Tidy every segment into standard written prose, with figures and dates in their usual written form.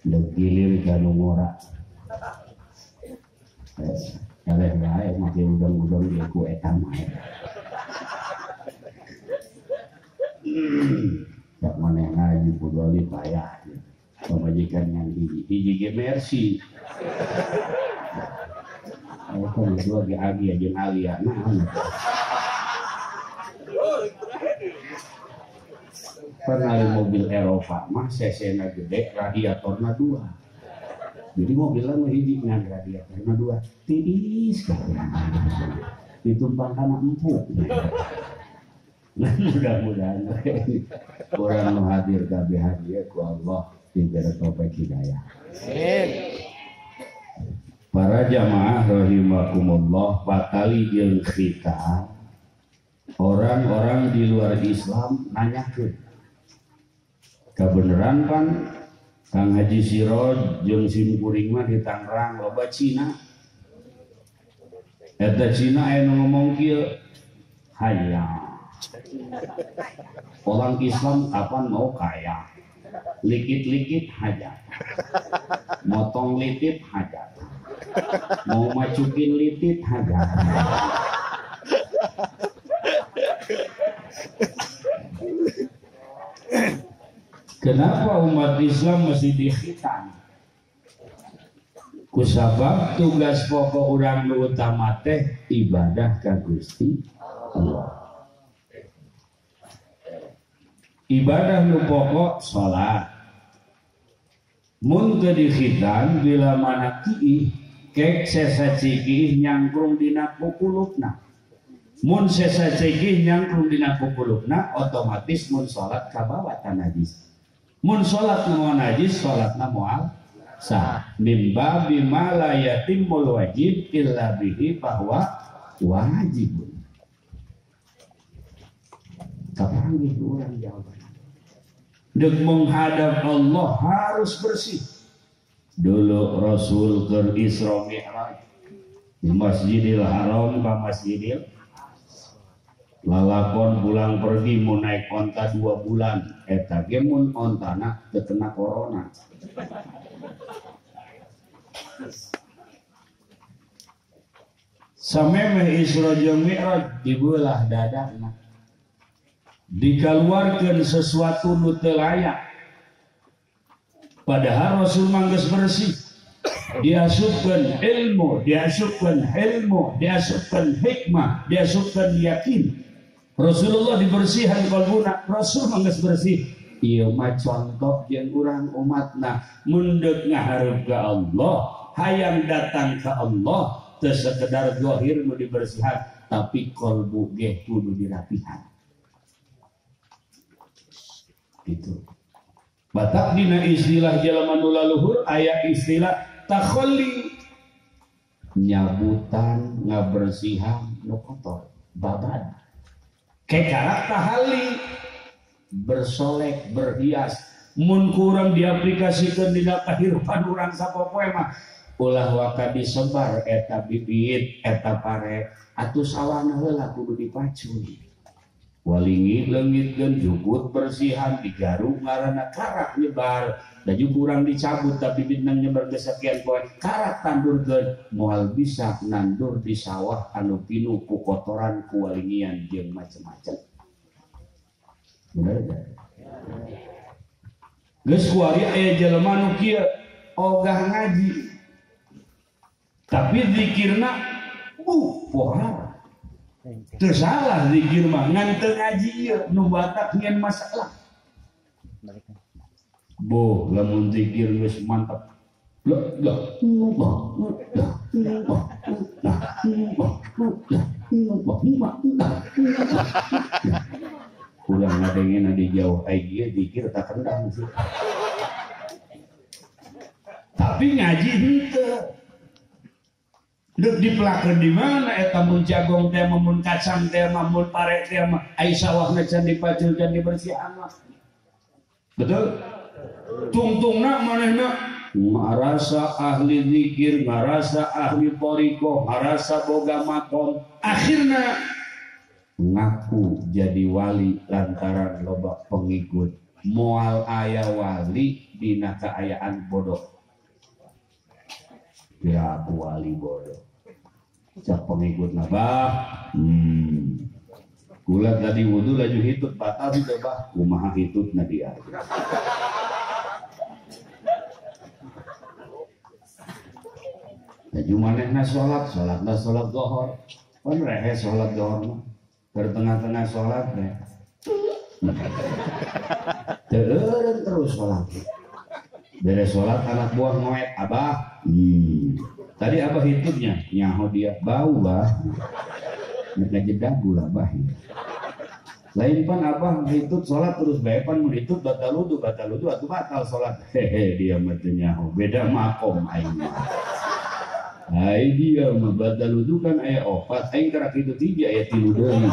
Deuk gilir ka nu ngora. Eleh wae make udang-udang ge ku eta mah. Dak maneh ngaji pudoli payah. Pamajikan ngan hiji, hiji ge Mercy. Eta dua ge agi jeung Alia naon. Pernah mobil Eropa mah cc-na gede, radiatorna 2. Jadi mobilnya mah hiji ngan radiatorna 2. Tiis ditumpang kana empuk. Nah, mudah-mudahan orang nu hadir kabehan ieu ku Allah diberi taufik hidayah. Amin. Para jamaah rahimakumullah, batali jeung khitan orang-orang di luar Islam nanyakeun kebenaran pan Kang Haji Siroj jeung simkuring mah di Tangerang loba Cina. Eta Cina aya nu ngomong kieu, hayang orang Islam kapan mau kaya, likit-likit hajat, motong litit hajat, mau macukin litit hajat. Kenapa umat Islam mesti dikhitan? Kusabab tugas pokok urang nu utama teh ibadah ka Gusti Allah. Ibadah nu pokok salat. Mun teu dikhitan bila mana kiih kek sesa cikih nyangkrung dina kukulupna. Mun sesa cikih nyangkrung dina kukulupna otomatis mun salat kabawa najis. Mun salat moal najis, salatna moal sah. Mimba bima la yatimmul wajib illa bihi bahwa wajibun. Kapanggih urang jawaban. Dek menghadap Allah harus bersih. Dulu Rasul keur Isra Mi'raj di Masjidil Haram ka Masjidil lalakon pulang pergi mau naik onta 2 bulan eta ge mun ontana teu kena corona. Samemeh Isra jeung Mi'raj dibelah dadana, dikaluarkeun sesuatu nu teu layak. Padahal Rasul mah geus bersih. Diasupkeun ilmu, diasupkeun ilmu, diasupkeun hikmah, diasupkeun yakin. Rasulullah dibersihan kalbuna, Rasul mah geus bersih. Ieu mah contoh jeung urang umatna mun deuk ngahareup ka Allah, hayang datang ka Allah, teu sekedar zahir nu dibersihan, tapi kalbu ge kudu dirapihan. Gitu. Batak dina istilah jelema nu laluhur aya istilah takhalli, nyabutan ngabersihan nu kotor, babad. Kekarak tahalli, bersolek, berhias. Mun kurang diaplikasikeun dina kahirupan urang sapopoe mah ulah waka disebar eta bibit, eta pare, atuh sawahna heula kudu dipacul. Walingi leungitkeun jukut bersihan digaruk ngaranna karak nyebar da kurang dicabut tapi bibitna nyebar geus sakian poe karak tandurkeun moal bisa nandur di sawah anu pinuh ku kotoran ku walingian jeung macem-macem. Bener teh? Geus kuari aya jelema nu kieu ogah ngaji tapi zikirna pohara. Teu salah zikir mah ngan teu ngaji ieu nu batak nyeun masalah. Boh lamun zikir geus mantap. La la la la la la la. Kurang ngadengena di jauh ai ieu zikir tak kendang sih. Tapi ngaji henteu. Dek dipelakeun di mana eta mun jagong teh mun kacang teh mun pare teh mah ai sawahna can dipacul can dibersihan mah. Betul? Tungtungna manehna ngarasa ahli zikir, ngarasa ahli thariqah, ngarasa boga makom, akhirna ngaku jadi wali lantaran loba pengikut. Moal aya wali dina kaayaan bodoh. Ya aku wali bodoh. Cak pengikut bah. Kula tadi wudu laju hitut batal teu bah. Kumaha hitutna dia. Laju manehna salat, salatna salat zuhur. Pan rehe salat zuhur mah. Bertengah-tengah salat teh. Teureun terus salat. Beres salat anak buah ngoet, abah. Tadi abah hitutnya, nyaho dia bau bah. Nek ngajedah gula bah. Lain pan abah hitut salat terus bae pan mun hitut batal wudu atuh batal salat. Hehe dia mah teu nyaho, beda makom aing mah. Ai dia mah batal wudu kan aya 4, aing karak hitut 3 aya 3 deui.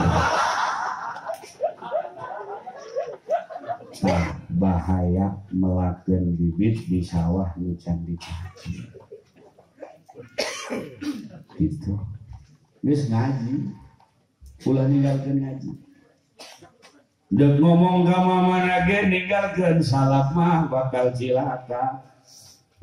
Nah, bahaya melakukan bibit di sawah nu can dicaci. Gitu. Geus ngaji, ulah ninggalkeun ngaji. Deuk ngomong ka mamana ge ninggalkeun salaf mah bakal cilaka.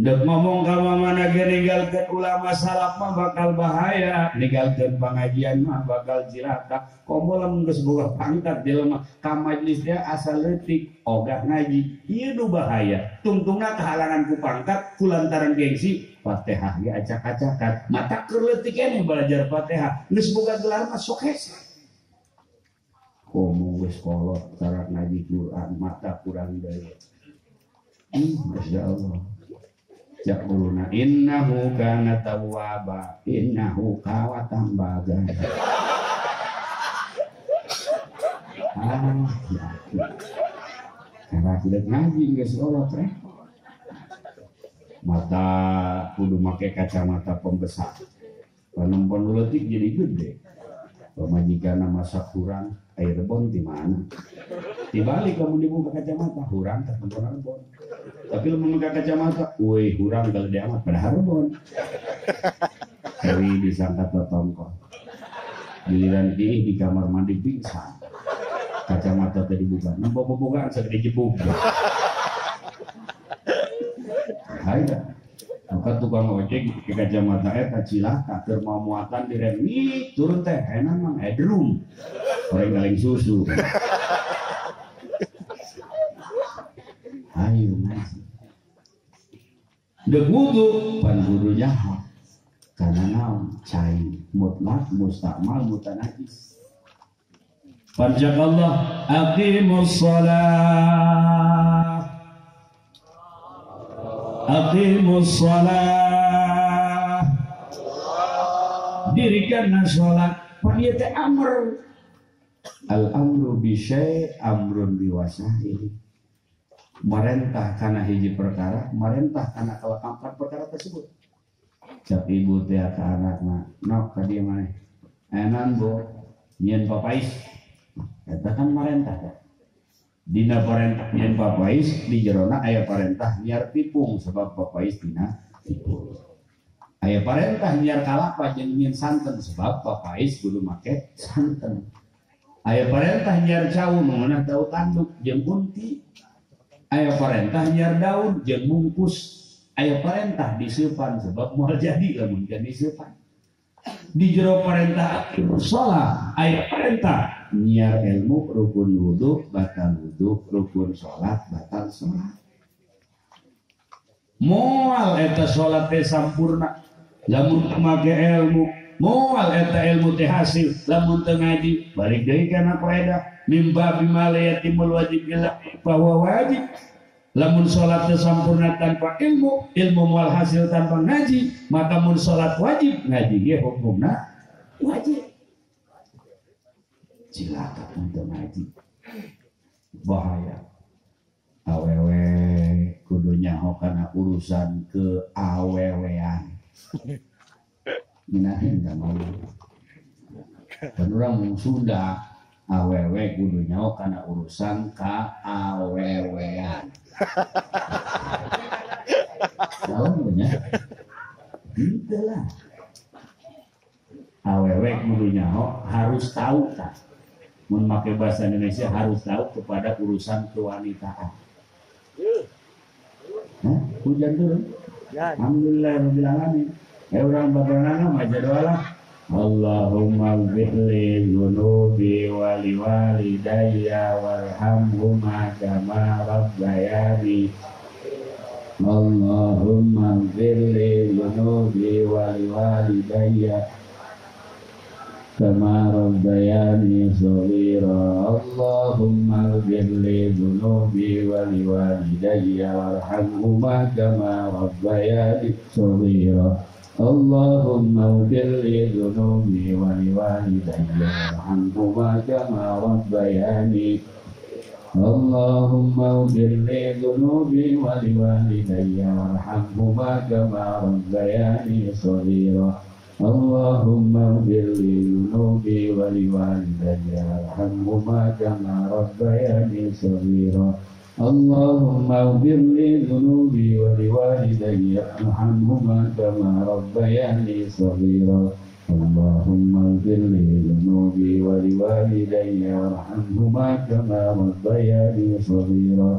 Deuk ngomong ka mamana ge ninggalkeun ulama salaf mah bakal bahaya, ninggalkeun pangajian mah bakal cilaka. Komo lamun geus boga pangkat jelema ka majelis dia asal leutik ogah ngaji, ieu nu bahaya. Tungtungna kahalangan ku pangkat ku lantaran gengsi, Fatihah ge acak-acakan. Mata keur leutik keneh belajar Fatihah, geus boga gelar mah sok hese. Komo geus kolot cara ngaji Quran mata kurang deui. Masya Allah. Yaquluna innahu kana tawwaba innahu kawatambaga. Ah, ya. Karena tidak ngaji geus kolot reh. Mata kudu make kacamata pembesar. Panempon leutik jadi gede. Pamajikanna masak kurang, air rebon di mana? Dibalik lamun dibuka kacamata, hurang teh tempon rebon. Tapi lamun buka kacamata, euy hurang gede amat padahal rebon. Heri disangkat tongkol. Giliran diih di kamar mandi pingsan. Kacamata teh dibuka, nempo bobogaan sagede jebuk. Haida. Maka tukang ojek ke kacamata eta cilaka keur mau muatan direm turun teh enak mang edrum. Orang kaleng susu. Ayo ngaji. Deuk wudu pan kudu nyaho. Karena naon cai mutlak mustakmal mutanajis. Panjak Allah aqimus shalah. Aqimus shalah. Dirikanlah salat. Pan ieu teh amr. Al amru bi syai' amrun bi wasail. Marentah kana hiji perkara, marentah kana kalakapan perkara tersebut. Cak ibu teh ka anakna, nok ka dieu maneh. Enan bo nyieun papais. Eta kan marentah teh. Dina parentah nyieun papais di jerona aya parentah nyiar tipung sebab papais dina tipung. Aya parentah nyiar kalapa jeung nyieun santen sebab papais kudu make santen. Aya parentah nyiar cau nu ngeunah tahu tanduk jeung unti. Aya parentah nyiar daun jeung bungkus. Aya parentah diseupan sebab moal jadi lamun can diseupan. Di jero parentah salat aya parentah nyiar ilmu rukun wudu batal wudu rukun salat batal salat. Moal eta salat teh sampurna lamun teu make ilmu, moal eta ilmu teh hasil lamun teu ngaji. Balik deui kana kaidah mimba bima la yatimul wajib illa bahwa wajib. Lamun salat teu sampurna tanpa ilmu, ilmu moal hasil tanpa ngaji, maka mun salat wajib ngaji ge hukumna wajib. Cilaka untuk ngaji. Bahaya. Awewe kudu nyaho kana urusan keawewean. Minahin ka mau. Kan urang Sunda awewe kudu nyaho kana urusan keawewean. Tahu nya? Gitu lah. Awewe kudu nyaho harus tahu tah. Mun make bahasa Indonesia harus tahu kepada urusan kewanitaan. Hah? Hujan turun. Alhamdulillah rabbil alamin. Orang babarangan maca doa lah. Allahumma ighfirli dzunubi wa liwalidayya warhamhuma kama rabbayani. Allahumma ighfirli dzunubi wa liwalidayya kama rabbayani shaghira. Allahumma ighfirli dzunubi wa liwalidayya warhamhuma kama rabbayani shaghira. Allahumma ighfirli dzunubi wa liwalidayya warhamhuma kama rabbayani. Allahumma ighfirli dzunubi wa liwalidayya warhamhuma kama rabbayani shaghira. Allahumma ighfirli dzunubi wa liwalidayya warhamhuma kama rabbayani shaghira. Allahumma ighfirli dzunubi wa liwalidayya warhamhuma kama rabbayani shaghira. Allahumma ighfirli dzunubi wa liwalidayya warhamhuma kama rabbayani shaghira.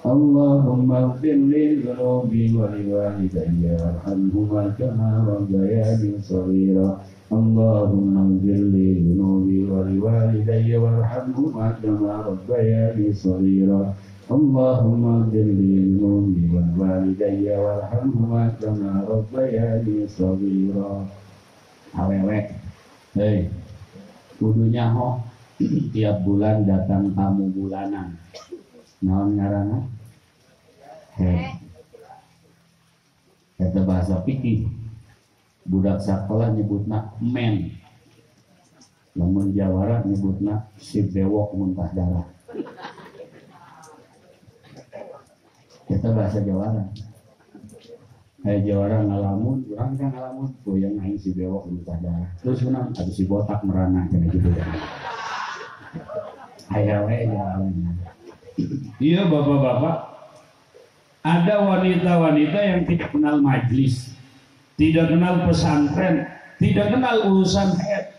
Allahumma ighfirli dzunubi wa liwalidayya warhamhuma kama rabbayani shaghira. Allahumma ighfirli dzunubi wa liwalidayya warhamhuma kama rabbayani shaghira. Allahumma ighfirli dzunubi wa liwalidayya warhamhuma kama rabbayani shaghira. Awewe, hei, kudu nyaho tiap bulan datang tamu bulanan. Naon ngaranna? Hei. Eta bahasa fikih. Budak sakola nyebutna men. Lamun jawara nyebutna si bewok muntah darah. Eta bahasa jawara. Hai jawara ngalamun, urang kan ngalamun, goyang aing si bewok muntah darah. Terus kunaon? Atuh si botak merana cenah kitu. Aya we jawara. Iya bapak-bapak, ada wanita-wanita yang tidak kenal majlis, tidak kenal pesantren, tidak kenal urusan haid.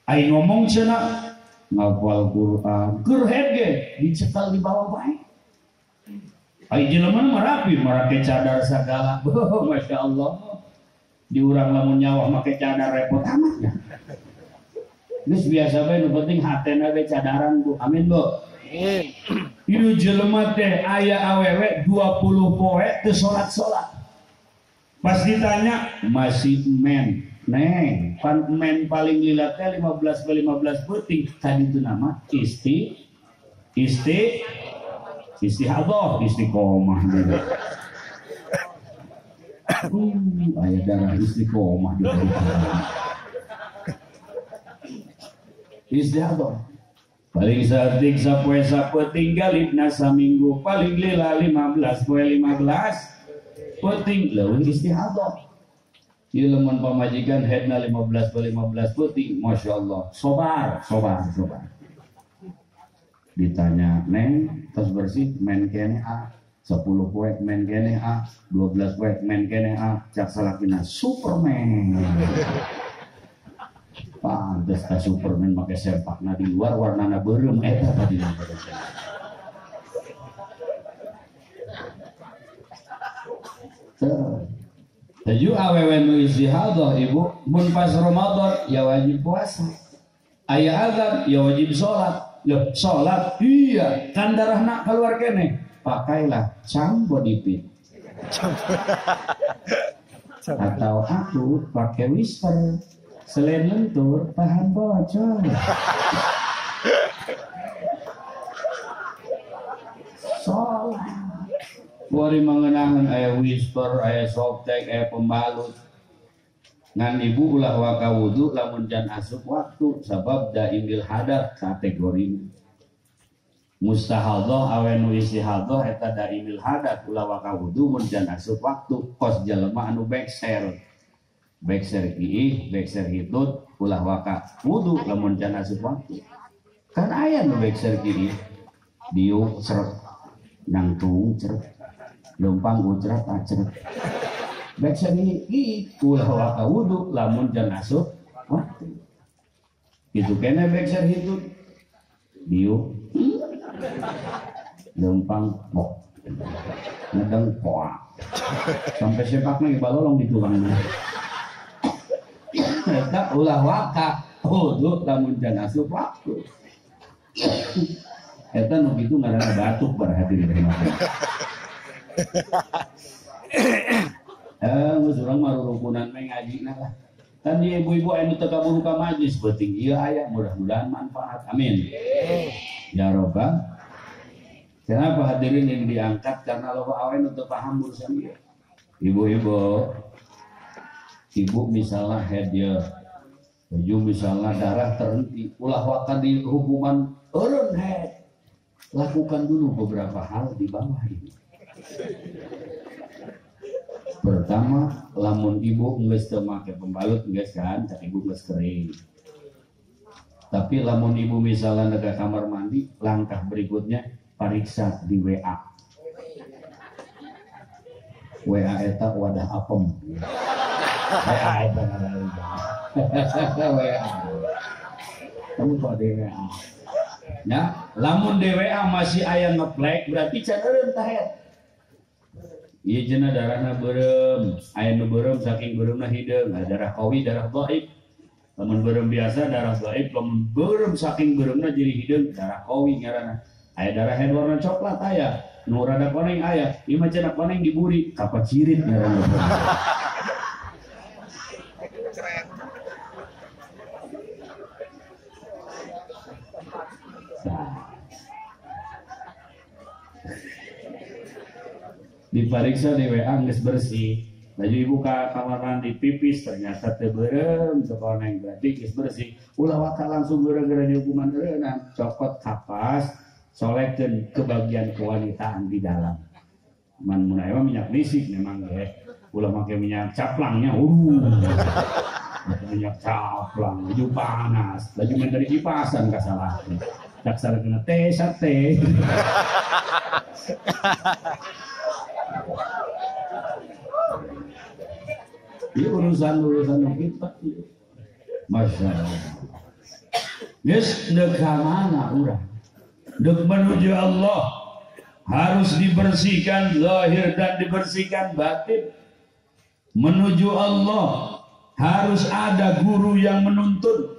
Aing ngomong cenah ngapal Quran, keur haid ge dicekal di bawah bae. Ai jelema mah rapi, marake cadar sagala. Masya Allah. Di urang lamun nyawah make cadar repot amat ya. Geus biasa bae nu penting hatena we cadaran Bu. Amin Bu. Amin. Ieu jelema teh aya awewe 20 poe teu salat-salat. Pas ditanya masih men. Neng, pan men paling lila teh 15 ke 15 peuting. Tadi itu nama istihadah, istiqomah. Aya darah istiqomah di istihadah. Paling saeutik sapoe sapeuting galibna saminggu, paling lila 15 poe 15 peuting leuwih istihadah. Ieu lamun pamajikan haidna 15 poe 15 peuting, Masya Allah, sobar, sobar, sobar. Ditanya, neng, tos bersih, men kene A, 10 poe men kene A, 12 poe men kene A, cak salakina Superman. Pantes ka Superman make sempakna di luar warnana beureum eta tadi. Taju awewe nu istihadah ibu, mun pas Ramadan ya wajib puasa. Aya azan ya wajib salat. Loh, salat iya, kan darahna keluar kene. Pakailah cam body fit. Atau aku pakai whisper. Selain lentur, tahan bocor. Salat. Wari mengenahan aya whisper, aya softtek, aya pembalut. Ngan ibu ulah waka wudu lamun can asup waktu sabab daimil hadat kategori. Mustahadah awe nu istihadah eta daimil hadat ulah waka wudu mun can asup waktu kos jelema anu bekser. Bekser iih, bekser hitut ulah waka wudu lamun can asup waktu. Kan aya nu bekser iih diuk seret nangtung seret lempang ucrat acret. Bekser iih ulah waka wudu lamun can asup waktu. Kitu keneh bekser hitut. Diuk. Lempang pok. Ngedeng poa. Sampai sepak lagi balolong di tulangna. Eta ulah waka. Wudu lamun can asup waktu. Eta nu kitu ngaranna batuk barhadin rahimahullah. Geus urang mah rurukunan we ngajina lah. Kan ieu ibu-ibu anu teu kaburu ka majlis beuting ieu aya mudah-mudahan manfaat. Amin. Ya robbal. Kenapa hadirin yang diangkat? Karena loba awe nu teu paham urusan ieu. Ibu-ibu, ibu misalnya head ieu. Baju misalnya darah terhenti, ulah waka di hukuman eureun head. Lakukan dulu beberapa hal di bawah ini. Pertama, lamun ibu geus teu make pembalut geus kan, cak ibu geus kering. Tapi lamun ibu misalnya ke kamar mandi, langkah berikutnya pariksa di WA. WA eta wadah apem. WA eta WA. Kamu kok di WA. Ya, lamun di WA masih aya ngeplek berarti can eureun tah head. Ieu cenah darahna beureum, aya nu beureum saking beureumna hideung, darah qawi, darah dhaif. Lamun beureum biasa darah dhaif, lamun beureum saking beureumna jadi hideung, darah qawi ngaranna. Aya darah head warna coklat aya, nu rada koneng aya, ieu mah cenah koneng diburi, kapacirit ngaranna. Diperiksa di WA geus bersih. Laju ibu ka kamar mandi pipis ternyata teu beureum teu koneng berarti geus bersih. Ulah waka langsung gara-gara dihukuman eureunna, cokot kapas solekkeun ke bagian kewanitaan di dalam. Man mun aya minyak lisik memang ge. Ulah make minyak caplangnya. Minyak caplang laju panas, laju main dari kipasan kasalah. Cak sarekeuna teh sate. Ini urusan-urusan kita. Masya Allah. Geus deuk ka mana urang? Deuk menuju Allah harus dibersihkan zahir dan dibersihkan batin. Menuju Allah harus ada guru yang menuntun.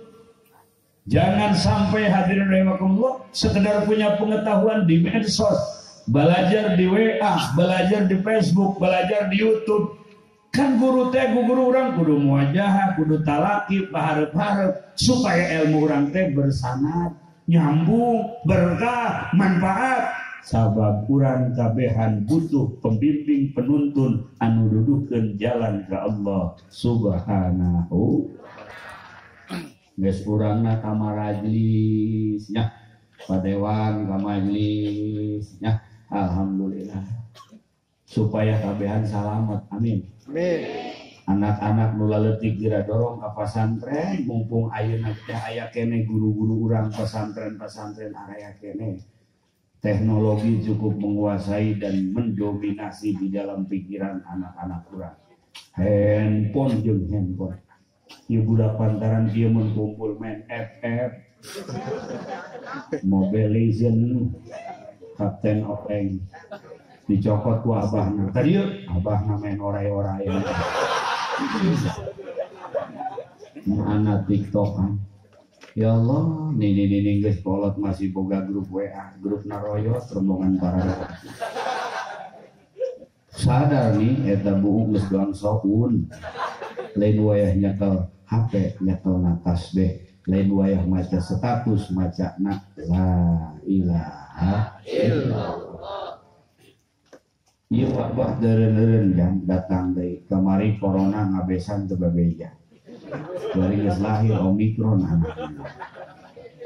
Jangan sampai hadirin rahimakumullah sekedar punya pengetahuan di medsos, belajar di WA, belajar di Facebook, belajar di YouTube. Kan guru teh guru orang kudu muwajahah, kudu talaki, paharep-harep supaya ilmu orang teh bersanad, nyambung, berkah, manfaat. Sabab urang kabehan butuh pembimbing penuntun anu duduhkeun jalan ka Allah Subhanahu. Geus urangna ka majlis nya, padewan ka majlis nya, alhamdulillah. Supaya kabehan salamet, amin. Amin. Anak-anak nu laletik geura dorong ka pasantren, mumpung ayeuna teh aya keneh guru-guru urang pesantren-pesantren area keneh. Teknologi cukup menguasai dan mendominasi di dalam pikiran anak-anak urang. Handphone jeung handphone. Ieu budak pantaran ieu mun kumpul main FF, Mobile Legend, Captain of Eng. Dicokot ku abahna. Tadi abahna main orai-orai. Mana TikTokan. Ya Allah, nini-nini geus kolot masih boga grup WA, grup naroyot rombongan para. Sadar nih eta buuk geus doang soun. Lain wayah nyekel HP, nyekel na tasbih, lain wayah maca status, maca na la ilaha illallah. Ieu wabah deureun-deureun kan datang deui. Kamari corona ngabesan teu babeja. Bari geus lahir Omikron anak.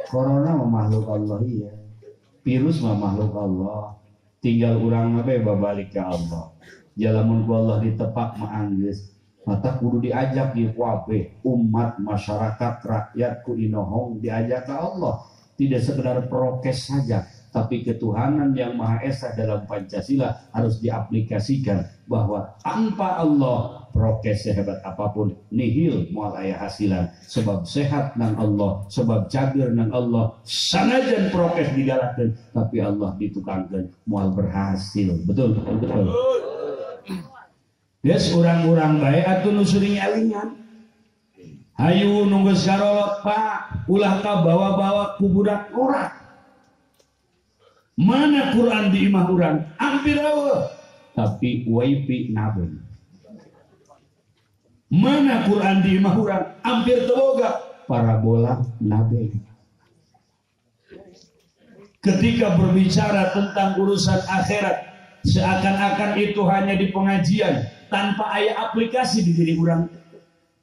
Corona mah makhluk Allah iya. Virus mah makhluk Allah. Tinggal urang mah bae babalik ka Allah. Jalamun ku Allah ditepak mah anggeus. Mata kudu diajak di kabeh umat, masyarakat, rakyat ku inohong diajak ka Allah. Tidak sekedar prokes saja, tapi ketuhanan yang Maha Esa dalam Pancasila harus diaplikasikan bahwa tanpa Allah prokes sehebat apapun nihil moal aya hasilan, sebab sehat nang Allah, sebab cager nang Allah, sanajan prokes digalakkeun tapi Allah ditukangkeun moal berhasil. Betul betul betul. Geus urang-urang bae atuh nu sering elingan. Hayu nu geus karolot Pak, ulah ka bawa-bawa ku budak ora. Mana Quran di imah urang? Hampir eueuh. Tapi wifi nabeun. Mana Quran di imah urang? Hampir teu boga. Parabola nabeun. Ketika berbicara tentang urusan akhirat, seakan-akan itu hanya di pengajian tanpa aya aplikasi di diri urang.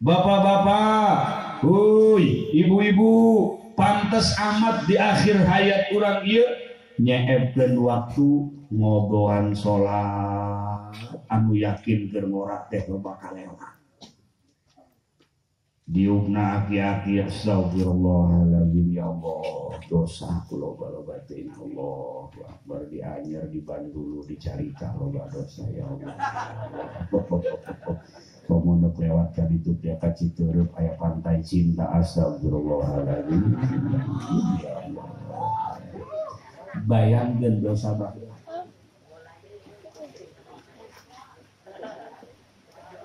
Bapak-bapak, hui, ibu-ibu, pantes amat di akhir hayat urang ieu nyeepkeun waktu ngogohan salat anu yakin keur ngorak teh loba kalewat. Diukna aki-aki astagfirullahaladzim ya Allah, dosa aku loba-loba teh Allah akbar, dianyer dibandulu dicarita loba dosa ya Allah. Komo nu lewat ka ditu teh ka Citeureup aya pantai cinta astagfirullahaladzim ya Allah. Bayangkeun dosa baheula.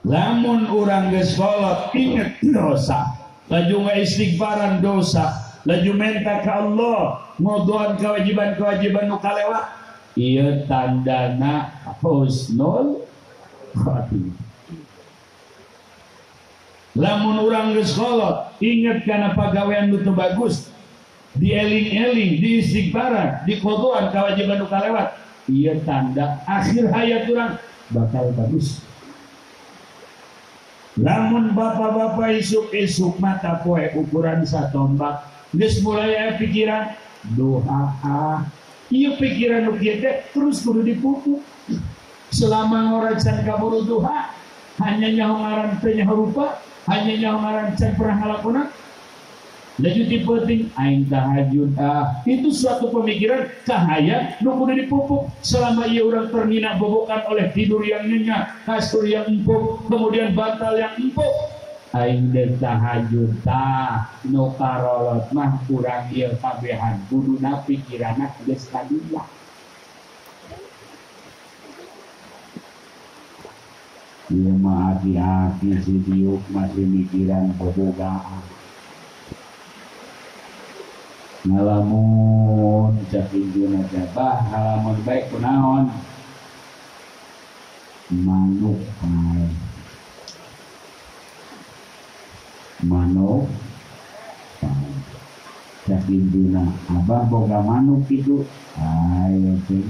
Lamun urang geus salat inget dosa, laju ngaistighfaran dosa, laju menta ka Allah, ngodoan kewajiban-kewajiban nu kalewat, ieu tandana husnul khatimah. Lamun urang geus salat inget kana pagawean nu teu bagus, dieling-eling, diistighfaran, dikodoan kewajiban nu kalewat, ieu tanda akhir hayat urang bakal bagus. Lamun bapak-bapak isuk-isuk mata poe ukuran satombak geus mulai aya pikiran doa ah, ieu pikiran nu kieu teh terus kudu dipupuk. Selama ngora can kaburu duha, hanya nyaho ngaran teh nyaho rupa, hanya nyaho ngaran can pernah ngalakonan. Laju ti peuting aing tahajud ah, itu suatu pemikiran kahaya nu kudu dipupuk. Selama ieu urang ternina bobokan oleh tidur yang nyenyak, kasur yang empuk, kemudian bantal yang empuk, aing deuk tahajud tah nu karolot mah urang ieu kabehan kuduna pikiranna geus kadinya. Ieu mah aki-aki si diuk masih mikiran bobogaan. Ngalamun cak injuna teh bah ngalamun baik kunaon manuk bae manuk bae cak injuna abah boga manuk kitu ayo teh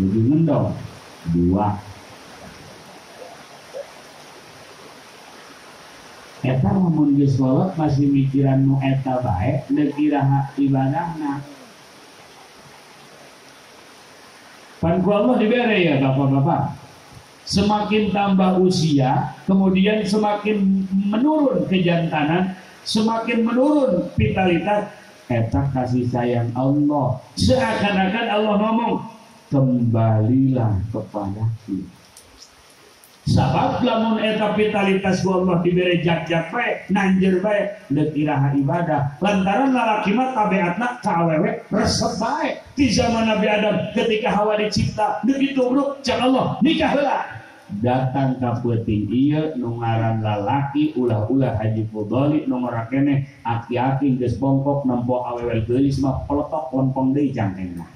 jadi ngendong dua eta lamun geus kolot masih mikiran nu eta bae deuk iraha ibadahna. Pan ku Allah dibere ya bapak-bapak. Semakin tambah usia, kemudian semakin menurun kejantanan, semakin menurun vitalitas, eta kasih sayang Allah. Seakan-akan Allah ngomong, kembalilah kepadaku. Sabab lamun eta vitalitas ku Allah dibere jak-jak bae, nanjer bae, deuk iraha ibadah. Lantaran lalaki mah tabiatna ka awewe resep bae. Di zaman Nabi Adam ketika Hawa dicipta, deuk ditubruk cak Allah, nikah heula. Datang ka peuting ieu nu ngaran lalaki ulah-ulah Haji Fudhali nu ngora keneh aki-aki geus bongkok nempo awewe geulis mah peletok lempeng deui jangkengna.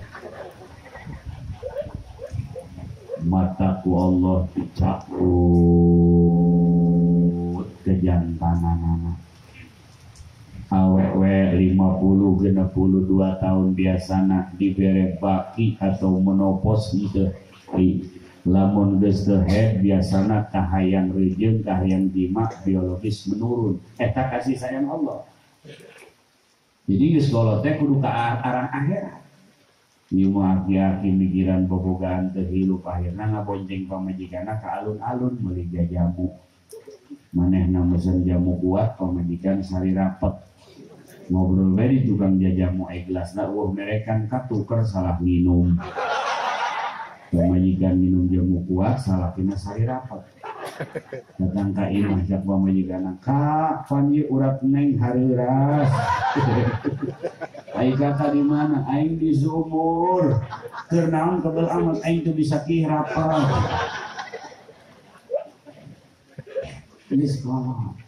Mataku Allah dicabut kejantananana. Awewe 50 62 tahun biasana dibere baki atau menopos gitu. Lamun geus teu head biasana kahayang reujeung kahayang jima biologis menurun. Eta kasih sayang Allah. Jadi geus kolot teh kudu ka arah akhirat. Ieu mah aki-aki mikiran bobogaan teu hirup akhirna ngabonceng pamajikanna ka alun-alun meuli jamu. Manehna mesen jamu kuat pamajikan sari rapet. Ngobrol we di tukang jajamu ai gelasna eueuh merekan katuker salah minum. Pamajikan minum jamu kuat salakina sari rapat. Datang ka imah cak pamajikanna, "Kak, pan ieu urat neng hareuras." Ai kakak di mana? Aing di sumur. Keur naon kebel amat aing teu bisa kih rapat. Geus kolot.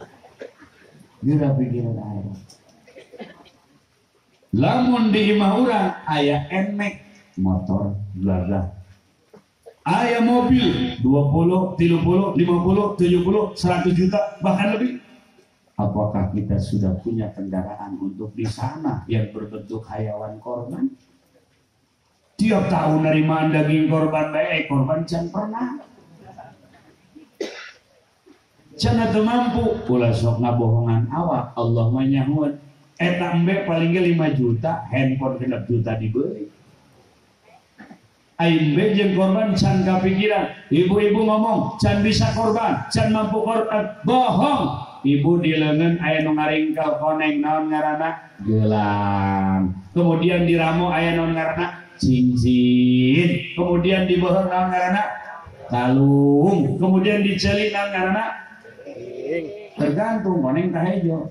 Geura pikiran aing. Lamun di imah urang aya enek motor gagah. Aya mobil 20, 30, 50, 70, 100 juta bahkan lebih. Apakah kita sudah punya kendaraan untuk di sana yang berbentuk hayawan korban? Tiap tahun nerimaan daging korban bae, korban can pernah. Can teu mampu, ulah sok ngabohongan awak, Allah mah nyahueun. Eta embe paling ge 5 juta, handphone 6 juta dibeli. Aing be jeung korban can kapikiran. Ibu-ibu ngomong, can bisa korban, can mampu korban, bohong. Ibu di leungeun aya nu ngaringkel koneng naon ngaranna? Gelang. Kemudian diramo aya naon ngaranna? Cincin. Kemudian di beuheung naon ngaranna? Kalung. Kemudian diceuli naon ngaranna? Tergantung koneng ka hejo.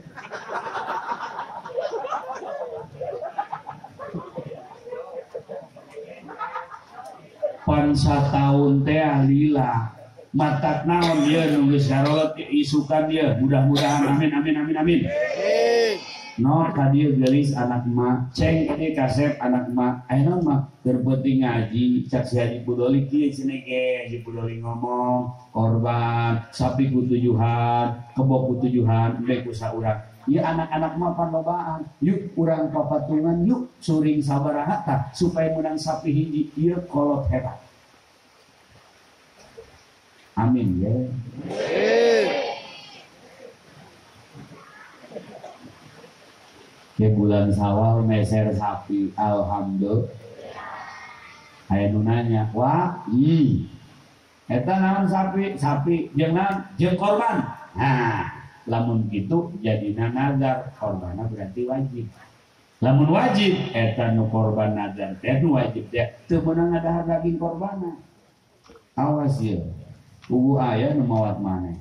Pan sataun teh lila matak naon ieu nu geus karolot isukan ieu mudah-mudahan amin amin amin amin. No ka dieu geulis anak mah ceng ieu kasep anak mah aya naon mah keur peuting ngaji cak si Haji Pudoli kieu cenah ge Haji Pudoli ngomong korban sapi ku tujuhan kebo ku tujuhan embe ku saurang. Ieu anak-anak mah pan lobaan yuk urang papatungan yuk suring sabaraha tah supaya menang sapi hiji ieu kolot hebat. Amin ya. Ke bulan Sawal meser sapi alhamdulillah. Aya nu nanya, "Wah, eta naon sapi? Sapi jeung naon? Jeung korban." Nah, lamun kitu jadina nazar, korbanna berarti wajib. Lamun wajib eta nu korban nazar teh nu wajib teh teu meunang ngadahar daging korbanna. Awas ieu. Ugu aya nu mawat maneh.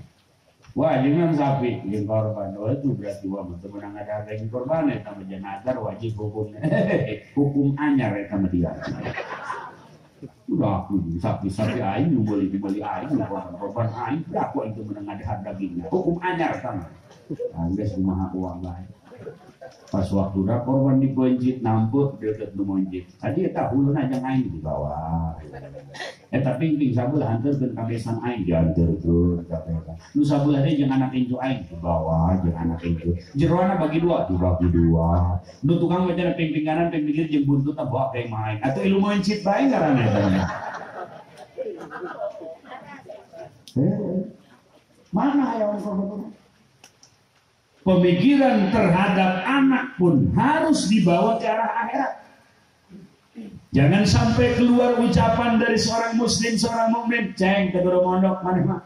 Wajib kan sapi jeung korban. Oh itu berarti wa mah teu meunang ngadahar daging korban eta mah nazar wajib hukumna. Hukum anyar eta mah dia. Udah aku sapi-sapi aing nu meuli dibeli aing korban aing aku aing teu meunang ngadahar dagingna. Hukum anyar eta mah. Geus kumaha uang bae. Pas waktuna korban dipencit nampe deukeut nu monjit. Tadi eta huluna jeung aing dibawa. Eta pingping sabelah anterkeun ka besan aing dianterkeun ka besan. Nu sabelah deui jeung anak incu aing dibawa jeung anak incu. Jeroana bagi dua, dibagi dua. Nu tukang maca pingping kanan pingping kiri jeung buntutna bawa ka imah aing. Atuh ilu mencit bae ngaranna eta. Mana hayawan korban? Pemikiran terhadap anak pun harus dibawa ke arah akhirat. Jangan sampai keluar ucapan dari seorang muslim, seorang mukmin, ceng teu kudu mondok maneh mah.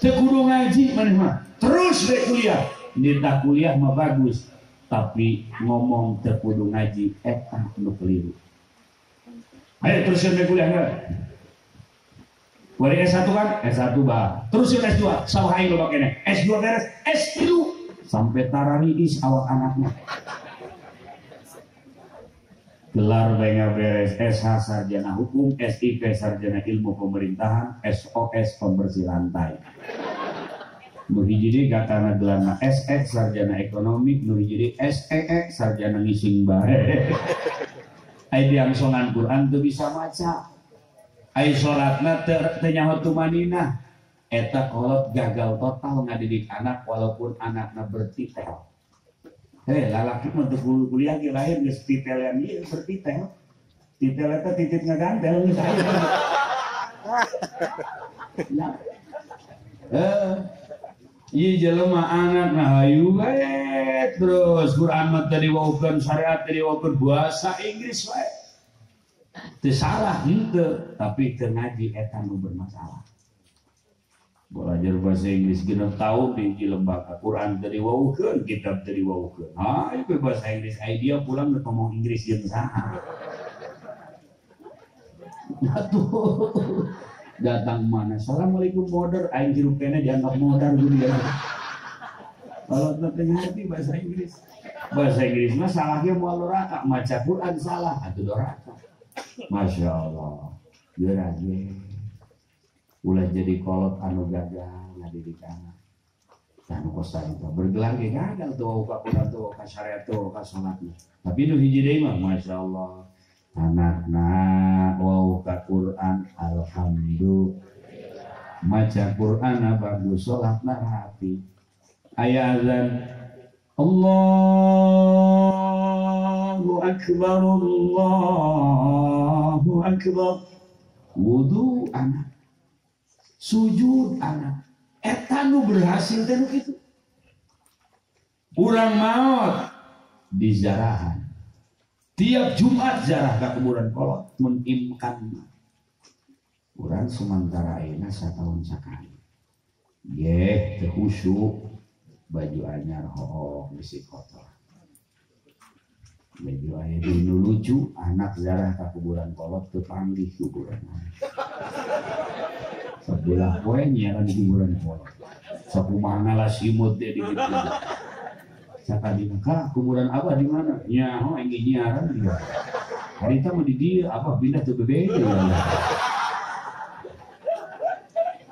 Teu kudu ngaji maneh mah. Terus we kuliah. Nitah kuliah mah bagus, tapi ngomong teu kudu ngaji eta nu keliru. Ayo teruskeun we kuliah kan. Wari S1 kan? S1 bah. Teruskeun S2, sawah aing loba keneh. S2 beres, S3 sampai tarariis awak anaknya. Gelar benga beres SH sarjana hukum, SIP sarjana ilmu pemerintahan, SOS pembersih lantai. Nu hiji deui katana gelarna SE sarjana ekonomi, nu hiji deui SEE sarjana ngising bae. Ai diangsongan Quran teu bisa maca. Ai salatna teu nyaho tumaninah. Eta kolot gagal total ngadidik anak walaupun anakna bertitel. Hei, lalaki mah teu kuliah ge lahir geus titelan ieu bertitel. Titel eta titit ngagantel geus aya. Ya. Ieu jelema anakna hayu bae terus Quran mah teu diwaukeun, syariat teu diwaukeun, bahasa Inggris wae. Teu salah henteu, tapi teu ngaji eta nu bermasalah. Belajar bahasa Inggris 6 tahun di hiji lembaga Quran teu diwauhkeun, kitab teu diwauhkeun. Ha, ieu bahasa Inggris ai dia pulang geus ngomong Inggris jeung saha. Atuh datang mana? Assalamualaikum modar, aing hirup keneh dianggap modar ku dia. Kalau teu ngerti bahasa Inggris. Bahasa Inggris mah salahnya moal doraka, maca Quran salah atuh doraka. Masya Allah. Geura ge. Ulah jadi kolot anu gagal ngadidik anak. Tah nu kos tadi bergelar ge gagal tuh ka Quran tuh ka syariat tuh ka salatna. Tapi nu hiji deui mah Masya Allah. Anakna wau ka Quran alhamdulillah. Maca Quran bagus salatna rapi. Aya azan Allahu akbar Allahu akbar. Wudu anak. Sujud anak. Eta nu berhasil teh nu kitu. Urang maot di zarahan. Tiap Jumat zarah ka kuburan kolot mun imkan. Urang sementara ayeuna satahun sakali. Geh teu khusyuk baju anyar hook bisi kotor. Baju aya nu lucu anak zarah ka kuburan kolot teu panggih kuburan. Sebelah poe nyiaran di kuburan kolot. Sakumaha ngalah simut dia di kitu. Sakadina ka kuburan abah di mana? Nyaho aing nyiaran dia. Harita mah di dieu abah pindah teu bebede.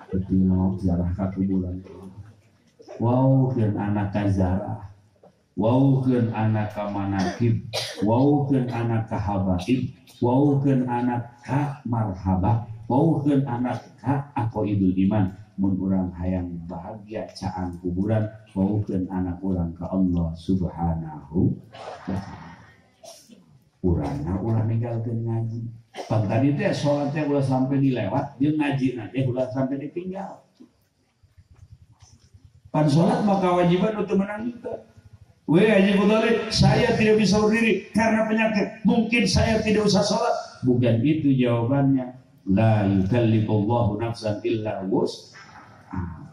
Betul zarah ka kuburan. Wow keun anak ka zarah. Wow keun anak ka manakib. Wow keun anak ka habaib. Wow keun anak ka marhaba. Wauhkeun anak ka aqaidul iman. Mun urang hayang bahagia caang kuburan, wauhkeun anak urang ka Allah Subhanahu wa taala. Urangna ulah ninggalkeun ngaji. Pan tadi teh salat teh ulah sampai dilewat, jeung ngajina teh ulah sampai ditinggal. Pan salat mah kewajiban untuk menang itu. Weh Haji Muthalib, saya tidak bisa berdiri karena penyakit. Mungkin saya tidak usah salat. Bukan itu jawabannya. La yukallifullahu nafsan illa wus'aha.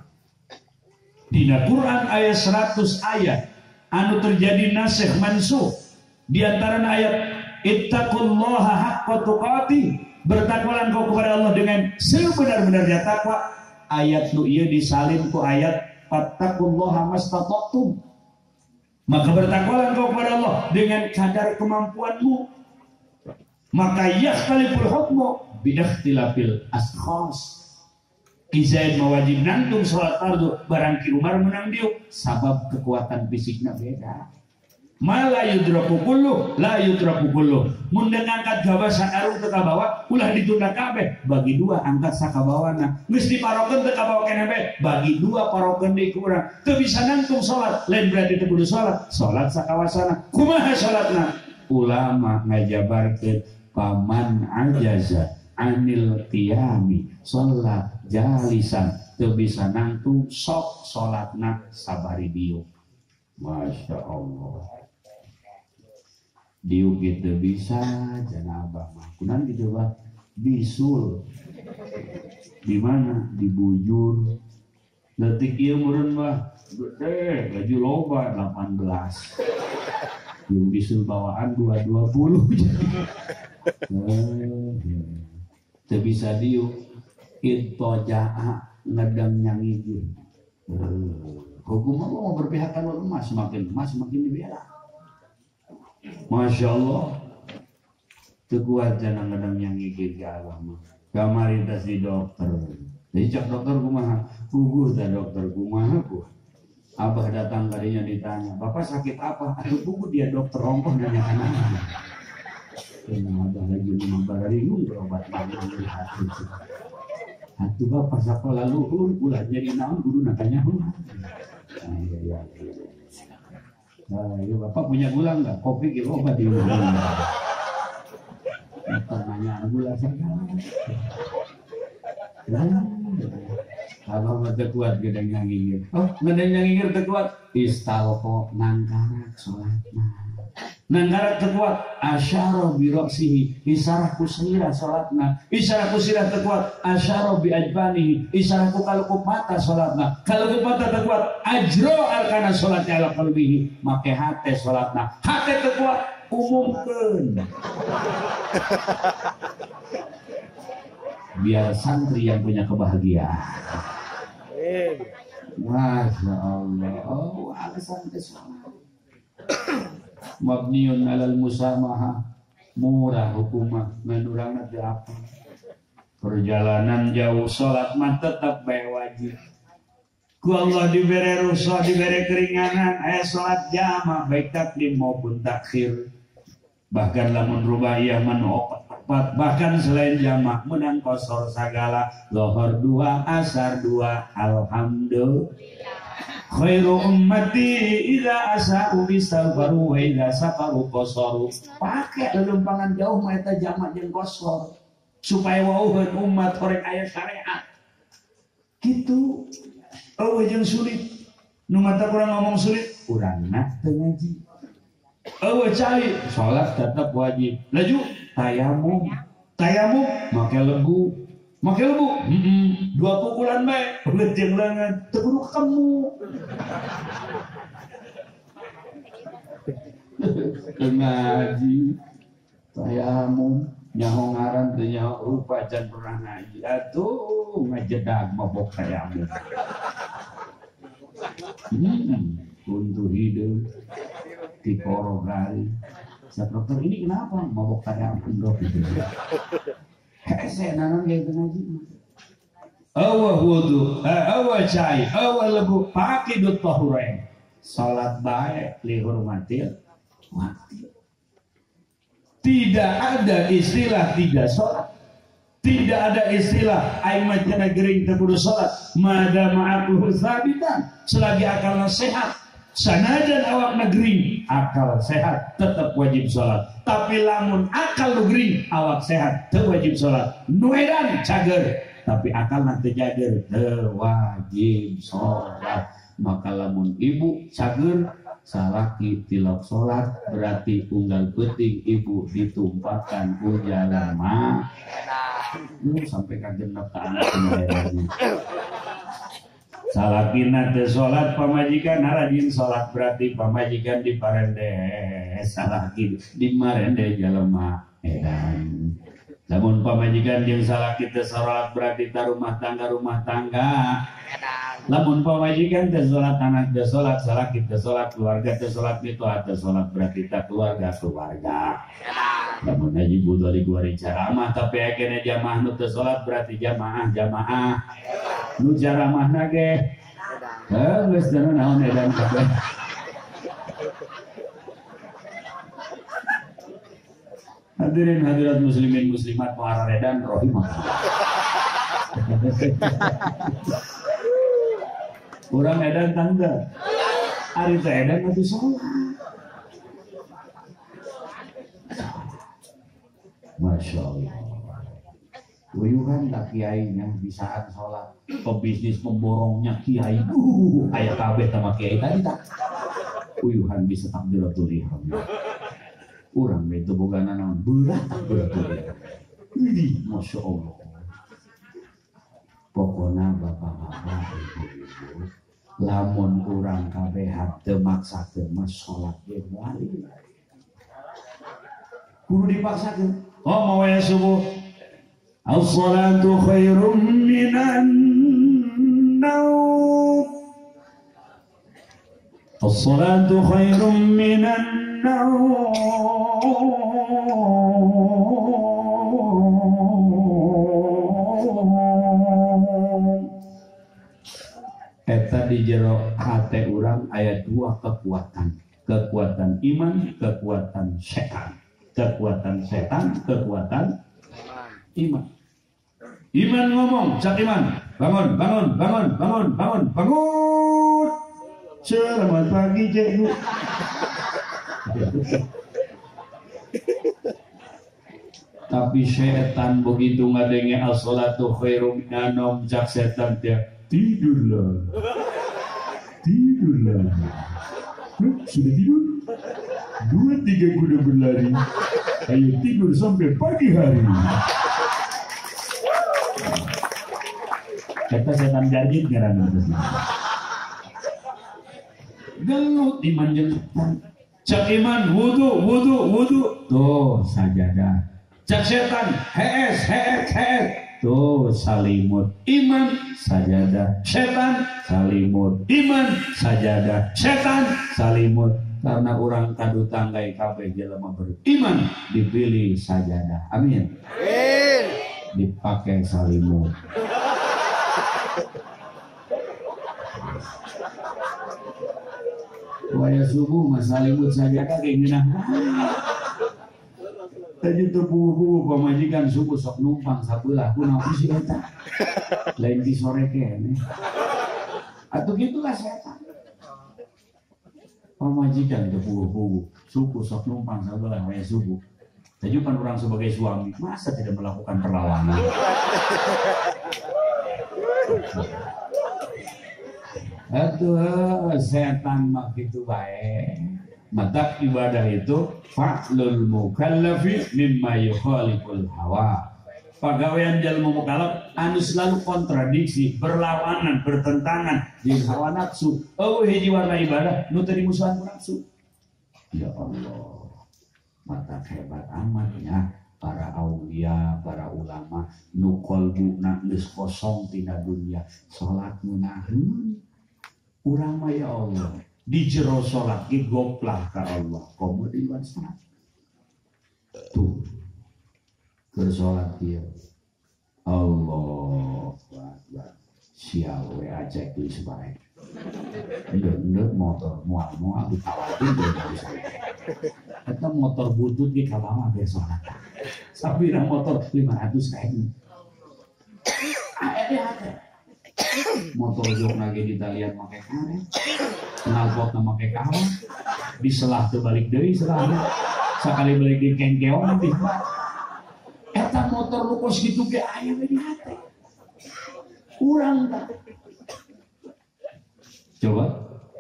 Dina Quran ayat 100 ayat anu terjadi nasikh mansuh. Di antara ayat ittaqullaha haqqa tuqatih, bertakwalah engkau kepada Allah dengan sebenar-benarnya takwa. Ayat nu ieu disalin ku ayat fattaqullaha mastata'tum. Maka bertakwalah engkau kepada Allah dengan kadar kemampuanmu. Maka yakhtaliful hukmu biikhtilafil askhas. Ki Zaid mawajib nangtung salat fardu barang Ki Umar menang diuk sabab kekuatan fisikna beda. Ma la yudraku kullu la yudraku kullu. Mun ngangkat gawa sakarung teu kabawa ulah ditunda kabeh, bagi dua angkat sakabawana. Geus diparokeun teu kabawa keneh bae, bagi dua parokeun deui ku urang. Teu bisa nangtung salat, lain berarti teu kudu salat. Salat sakawasana. Kumaha salatna? Ulama ngajabarkeun paman ajaza anil qiyami sholat jalisan, teu bisa nangtung sok salatna sabari diuk. Masya Allah. Diuk gitu bisa jana abah mah. Kunan gitu bah bisul. Di mana? Di bujur. Detik ieu meureun bah gede baju loba 18. Yang bisul bawaan 220. Teu bisa diuk ittojaa ngedang nyangigir. Hukum Allah mau berpihak kan emas, semakin emas semakin dibela. Masya Allah. Teu kuat jangan ngedang nyangigir ka Allah mah. Kamari tas di dokter. Jadi cak dokter kumaha? Puguh teh dokter kumaha ku. Abah datang kadinya ditanya, "Bapak sakit apa?" Atuh puguh dia dokter ongkoh nanya kana. Abah lagi membaringung berobat mana hati. Atuh bapak sakola luhur ulah jadi naon kudu natanya. Nah, iya. Nah, iya, bapak punya gula enggak? Kopi gitu obat di gula. Nanya gula segala. Abah mah teu kuat gedeng ngangingir. Oh, gedeng ngangingir teu kuat. Istalqo nangkarak salatna. Nanggarak teu kuat asyara bi ra'sihi isarah ku sirah salatna, isarah ku sirah teu kuat asyara bi ajbanihi isarah ku kalukup mata salatna, kalukup mata teu kuat ajro arkana salatnya ala qalbihi make hate salatna, hate teu kuat umumkeun. Biar santri yang punya kebahagiaan. Masya Allah, oh alasan kesalah. Mabniun alal musamaha, murah hukumah, nganurangna teu apa. Perjalanan jauh salat mah tetap bae wajib. Ku Allah dibere rusuh, dibere keringanan, aya salat jamaah baik takdim maupun takhir. Bahkan lamun rubaiyah mah nu opat, bahkan selain jamaah menang kosor sagala, lohor 2, asar 2, alhamdulillah. Khairu ummati idza asa'u bistaghfaru wa idza safaru qasaru. Pake lelumpangan jauh mah eta jamak jeung qasar supaya wauheun umat horeng aya syariat. Kitu. Eueuh jeung sulit. Nu mata kurang ngomong sulit, urangna teu ngaji. Eueuh cai, salat tetap wajib. Laju tayamum. Tayamum make lebu. Make lebu, 2 pukulan bae, belet jeung lengan, teu kudu kamu. Teu ngaji, tayamum, nyaho ngaran teu nyaho rupa can pernah ngaji. Atuh ngajedag mabok tayamum. Kuntu hideung dikorogari. Sa dokter ini kenapa mabok tayamum dok gitu. Hese nanon ge ngaji. Awah wudu, awah cai, awah lebu, faqidut tahurain. Salat bae lihurmatil waktu. Tidak ada istilah tidak salat. Tidak ada istilah aing mah cenah gering teu kudu salat. Madama aqluhu sabitan, selagi akalna sehat. Sanajan awakna gering, akal sehat tetap wajib salat. Tapi lamun akal lu gering, awak sehat teu wajib salat. Nu edan cager, tapi akalna teu cager teu wajib salat. Maka lamun ibu cager, salaki tilok salat, berarti unggal peuting ibu ditumpakan ku jalma. Sampai ka genep ka anak nu. Salakina teu salat pamajikan harajin salat berarti pamajikan diparende salaki dimarende jelema edan. Lamun pamajikan jeung salaki teu salat berarti ta rumah tangga edan. Lamun pamajikan teu salat anak teu salat salaki teu salat keluarga teu salat mitoha teu salat berarti ta keluarga edan. Lamun haji budali guari ceramah tapi akhirnya jamaah nu teu salat berarti jamaah nu ceramahna ge heuh geus teu naon edan kabeh. Hadirin hadirat muslimin muslimat muhararedan rahimahullah. Urang edan tangga. Ari teh edan atuh salat. Masya Allah. Uyuhan tak kiainya bisaan sholat. Pebisnis pemborongnya kiai. Aya kabeh sama kiai tadi tak. Uyuhan bisa takbiratul ihram. Urang itu boga naon berat takbiratul ihram. Ini Masya Allah. Pokona bapak-bapak ibu-ibu, lamun urang kabeh teu maksakeun mah salat ge moal. Kudu dipaksakeun. Oh mau ya subuh. As-salatu khairum minan naum. As-salatu khairum minan naum. Eta di jero hate urang aya dua kekuatan, kekuatan iman, kekuatan setan. Kekuatan setan, kekuatan iman. Iman ngomong, cak iman, bangun, bangun, bangun, bangun, bangun, bangun. Selamat pagi, cikgu. Tapi setan begitu ngadenge as-salatu khairum minan naum, cak setan dia tidurlah, tidurlah. Sudah tidur? 2, 3 kuda berlari. Ayo tidur sampai pagi hari. Kata setan jarjit ngaranna teh. Gelut iman jeung setan. Cak iman wudu wudu wudu. Tuh sajadah. Cak setan hees hees hees. Tuh salimut. Iman sajadah. Setan salimut. Iman sajadah. Setan salimut. Karena orang kadu tanggai kabeh jelema beriman dipilih sajadah. Amin. Amin. Dipakai salimut. Waya subuh mah salimut sajadah keinginan. Tadi teu puguh-puguh pamajikan subuh sok numpang sabelah kunaon sih eta. Lain di sore keneh. Atuh gitulah setan. Pamajikan teu puguh-puguh, subuh sok numpang sabelah waya subuh. Tadi kan orang sebagai suami masa tidak melakukan perlawanan. Aduh, setan mah kitu bae. Matak ibadah itu fa'lul mukallafi mimma yukhaliful hawa. Pagawean jalma mukallaf anu selalu kontradiksi, berlawanan, bertentangan jeung hawa nafsu. Eueuh hiji warna ibadah nu teu dimusuhan ku nafsu. Ya Allah, matak hebat amat ya para aulia, para ulama nu qalbuna geus kosong tina dunia, salat ngeunaheun. Urang mah ya Allah, di jero salat ge goplah ka Allah, komo di luar salat. Tuh. Keur salat ieu. Allah Akbar. Sia we acek geus bae. Endeu motor moal-moal ditawarkeun deui ka saya. Eta motor butut ge kabawa ge salat. Sapira motor 500 ribu. Aya hate. Motor jok lagi di talian make karet, knalpotna make kawat, diselah teu balik deui selahna, sakali balik deui kengkeong di. Eta motor nu kos kitu ge aya we di hate. Urang tah. Coba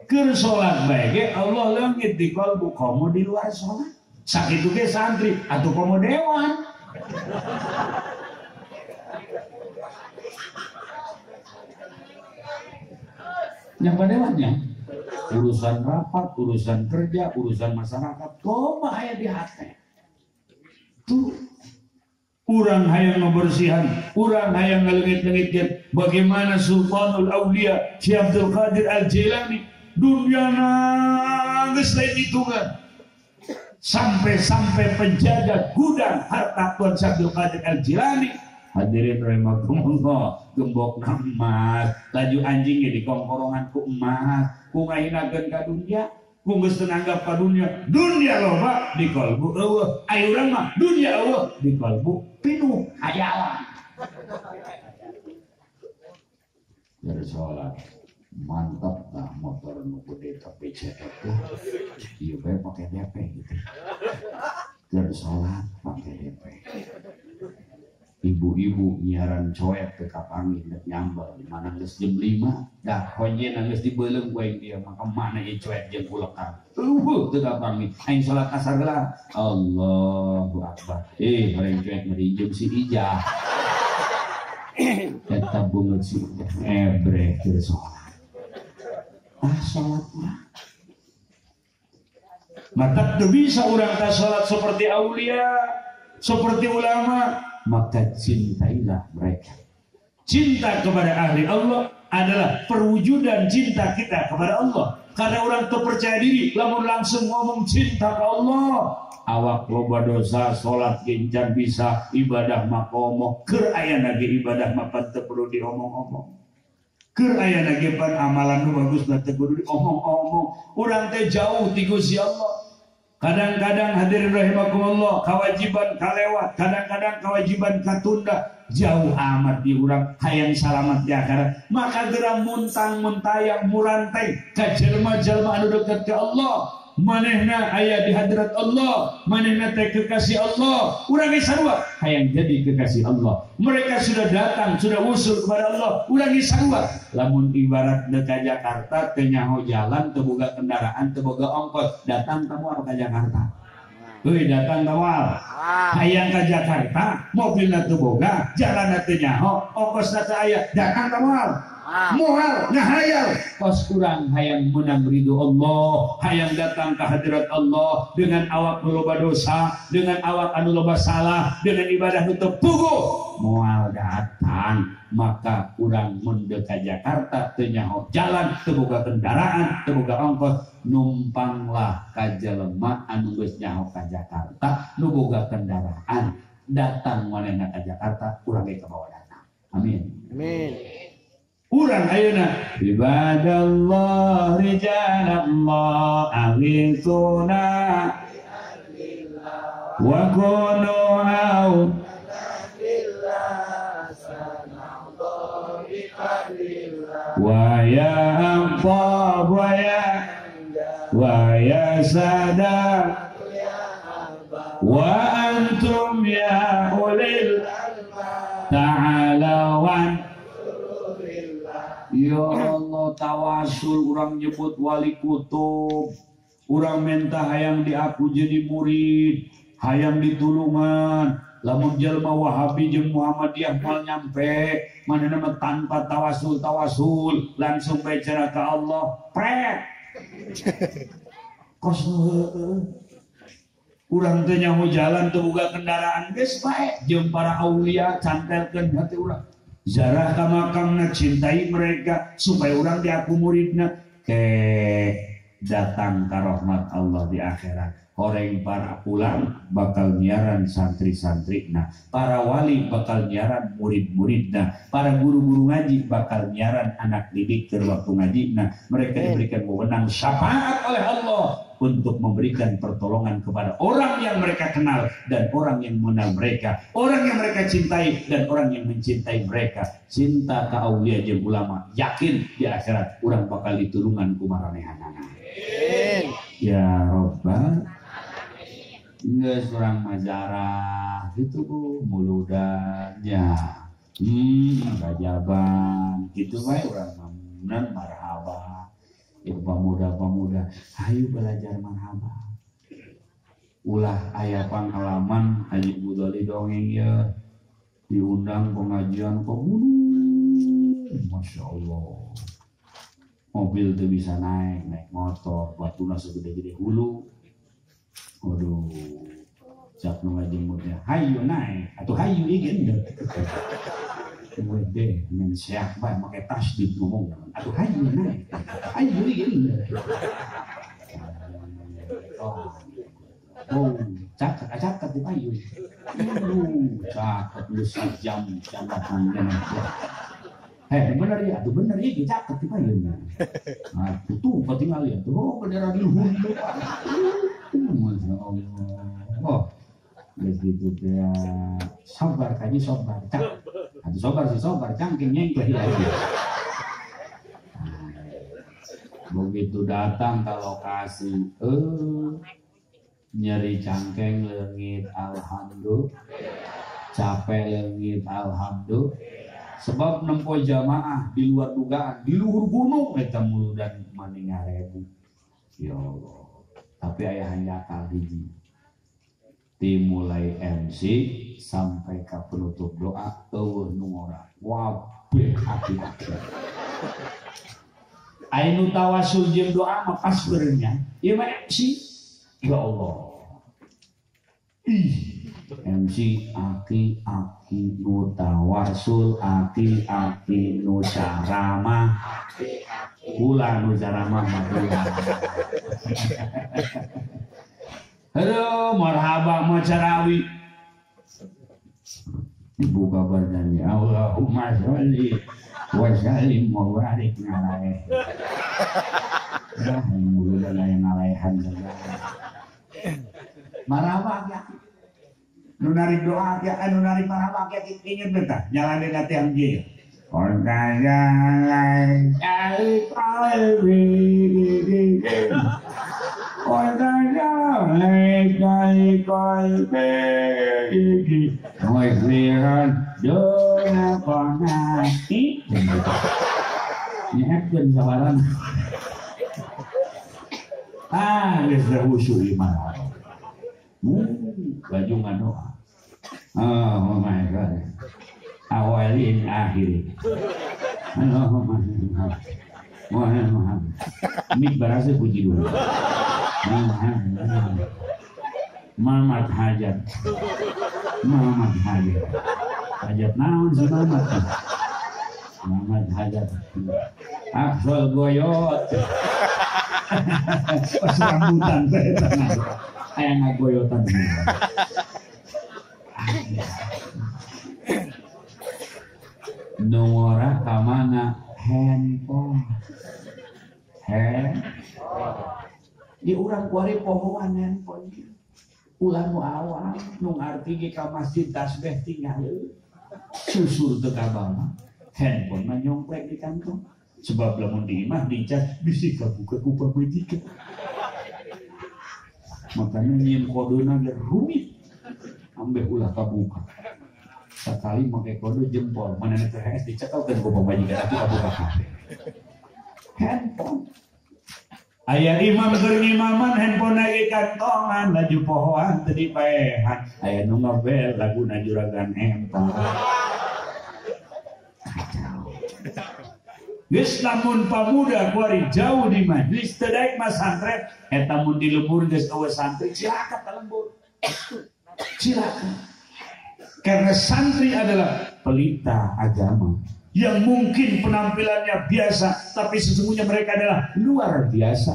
keur salat bae ge Allah leungit di kalbu komo di luar salat. Sakitu ge santri atuh komo dewan. Yang padewannya urusan rapat, urusan kerja, urusan masyarakat, koma aya di hati. Tuh, urang hayang ngebersihan, urang hayang ngelengit-lengitkeun. Bagaimana Sultanul Aulia Syekh Abdul Qadir Al-Jilani dunia nangis lain hitungan. Sampai-sampai penjaga gudang harta Tuan Syekh Abdul Qadir Al-Jilani. Hadirin rahimakumullah, gembok emas, laju anjing ge dikongkorongan ku emas, ku ngahinakeun ka dunia, ku geus teu nanggap ka dunia, dunia loba di kalbu eueuh, aya urang mah dunia eueuh di kalbu pinuh hayalan. Dari salat mantap lah motor nu gede tapi CF tuh, ieu bae pake DP gitu. Dari salat pake DP. Ibu-ibu nyiaran coet ke kapangin dek nyambel mana geus jam 5 dah honje geus dibeuleung ku aing dia maka mana ieu coet jeung ulekan eueuh teu kapangin aing salat asar gelar Allahu akbar horeng coet mah diinjem si Ijah eta bungeut si Ijah ebreh keur salat ah salat mah mata teu bisa urang ta salat seperti aulia seperti ulama. Maka cintailah mereka. Cinta kepada ahli Allah adalah perwujudan cinta kita kepada Allah. Karena orang itu percaya diri, lamun langsung ngomong cinta ke Allah. Awak loba dosa, sholat gencan bisa, ibadah makomo. Keur aya lagi ibadah mah teu perlu diomong-omong. Keur aya lagi pan amalan nu bagus teu kudu diomong-omong. Urang teh jauh ti Gusti Allah. Kadang-kadang hadirin rahimakumullah, kewajiban kalewat, kadang-kadang kewajiban katunda, jauh amat di urang hayang salamat di akhirat. Maka geura muntang muntayang murantai ka jelema-jelema anu deket ka Allah. Manehna aya di hadrat Allah, manehna teh kekasih Allah. Urang ge sarua hayang jadi kekasih Allah. Mereka sudah datang, sudah usul kepada Allah, urang ge sarua. Lamun ibarat ka Jakarta teu nyaho jalan, teu boga kendaraan, teu boga ongkos, datang ka moal ka Jakarta. Heuy datang ka moal. Hayang ka Jakarta, mobilna teu boga, jalanna teu nyaho, ongkosna teu aya, datang ka moal. Moal ngahayal kos kurang hayang menang ridho Allah, hayang datang ke hadirat Allah dengan awak nu loba dosa, dengan awak anu loba salah, dengan ibadah nu teu puguh, moal datang. Maka urang mun deuk ka Jakarta teu nyaho jalan, teu boga kendaraan, teu boga ongkos, numpanglah ka jelema anu geus nyaho ka Jakarta, nu boga kendaraan, datang manehna ka Jakarta, urang ge kabawa datang. Amin. Amin. Urang ayeuna ibadallah rijalallah aghithuna wa kunu au wa ya aqtab wa ya sada wa antum ya ulil ta'alawan. Ya Allah, tawasul urang nyebut wali kutub, urang minta hayang diaku jadi murid, hayang ditulungan. Lamun jelma Wahabi jeung Muhammadiyah moal nyampe, manehna mah tanpa tawasul langsung bicara ke Allah, pret. Kos urang teh nyaho jalan teu boga kendaraan geus bae jeung para aulia cantelkeun hati urang. Zarah ka makamna, cintai mereka supaya orang diaku muridna ke datang ka rahmat Allah di akhirat. Horeng para pulang bakal nyiaran santri-santrina, para wali bakal nyiaran murid-muridna, para guru-guru ngaji bakal nyiaran anak didik keur waktu ngajina. Mereka diberikan wewenang syafaat oleh Allah untuk memberikan pertolongan kepada orang yang mereka kenal dan orang yang mengenal mereka, orang yang mereka cintai dan orang yang mencintai mereka. Cinta ka aulia jeung ulama, yakin di akhirat urang bakal ditulungan ku maranehanana. Ya Rabbal geus urang majarah gitu bu, muludan ya, rajaban gitu bae urang mamunan marhaba. Ibu pemuda-pemuda, ayo belajar marhaba. Ulah aya pangalaman Haji Budoli dongeng ya, diundang pengajian ke gunung, masya Allah. Mobil tuh bisa naik, naik motor, batuna segede-gede hulu. Waduh, siap nu ngajemputnya, hayu naik, atau hayu igen. Wede, men siap bae make tasdid ngomong. Aduh hayu naik. Hayu ieu. Oh, caket di payu. Aduh, caket geus jam jam. Bener ya, tuh bener ya, caket di payuna. Nah, tuh ketinggalan ya, tuh oh, bendera di luhur. Masya Allah. Oh, begitu dia sabar kaji sabar. Cak. Aduh sobar sih sobar, cangking nyengkleh lagi. Begitu datang ke lokasi, nyeri cangkeng leungit alhamdulillah, capek leungit alhamdulillah. Sebab nempo jamaah di luar dugaan, di luhur gunung eta muludan maning ngarebu. Ya Allah. Tapi aya hanjakal hiji. Dimulai MC sampai ke penutup doa eueuh nu ngora. Wabeh aki-aki. Aya nu tawasul jeung doa mah pas beureunya. Ieu mah MC. Ya Allah. Ih, MC aki-aki nu tawasul, aki-aki nu ceramah. Ulah nu ceramah mah ulah. Halo, marhaba macarawi. Dibuka badannya, Allahumma sholli wa sallim wa barik alaihi. Dah mulut yang ngalehan segala. Marhaba ya. Nu narik doa ya, anu narik marhaba ya inget tah, nyalane latihan ieu. qalbi muslihan duna qanati. Nyeepkeun sawaran. Ah, geus khusyuk iman. Baju ngadoa. Oh my God. Awalin akhirin. Allahumma Muhammad. Mik barasa puji dulu. Mamat hajat. Mamat hajat. Hajat naon si Mamat? Mamat hajat. Aksol goyot. Pas rambutan aya ngagoyotan. Nu ngora ka mana handphone. Di urang kuari pohoan handphone. Ulah nu awam nu ngarti ge ka masjid tasbih tinggal susur teu kabawa. Handphone mah nyongklek di kantong. Sebab lamun di imah dicas bisi kabuka ku pamajikan. Makanya nyieun kodena ge rumit. Ambeh ulah kabuka. Sakali make kode jempol, manehna teh hees dicekelkeun ku pamajikan atuh kabuka kabeh. Handphone. Aya imam keur ngimaman handphone ge kantongan laju pohoan teu dipaehan. Aya nu ngabel laguna juragan handphone. Kacau. Geus lamun pamuda kuari jauh di majlis teu daek masantren eta mun di lembur geus eueuh santri cilaka ka lembur. Cilaka. Karena santri adalah pelita agama yang mungkin penampilannya biasa tapi sesungguhnya mereka adalah luar biasa.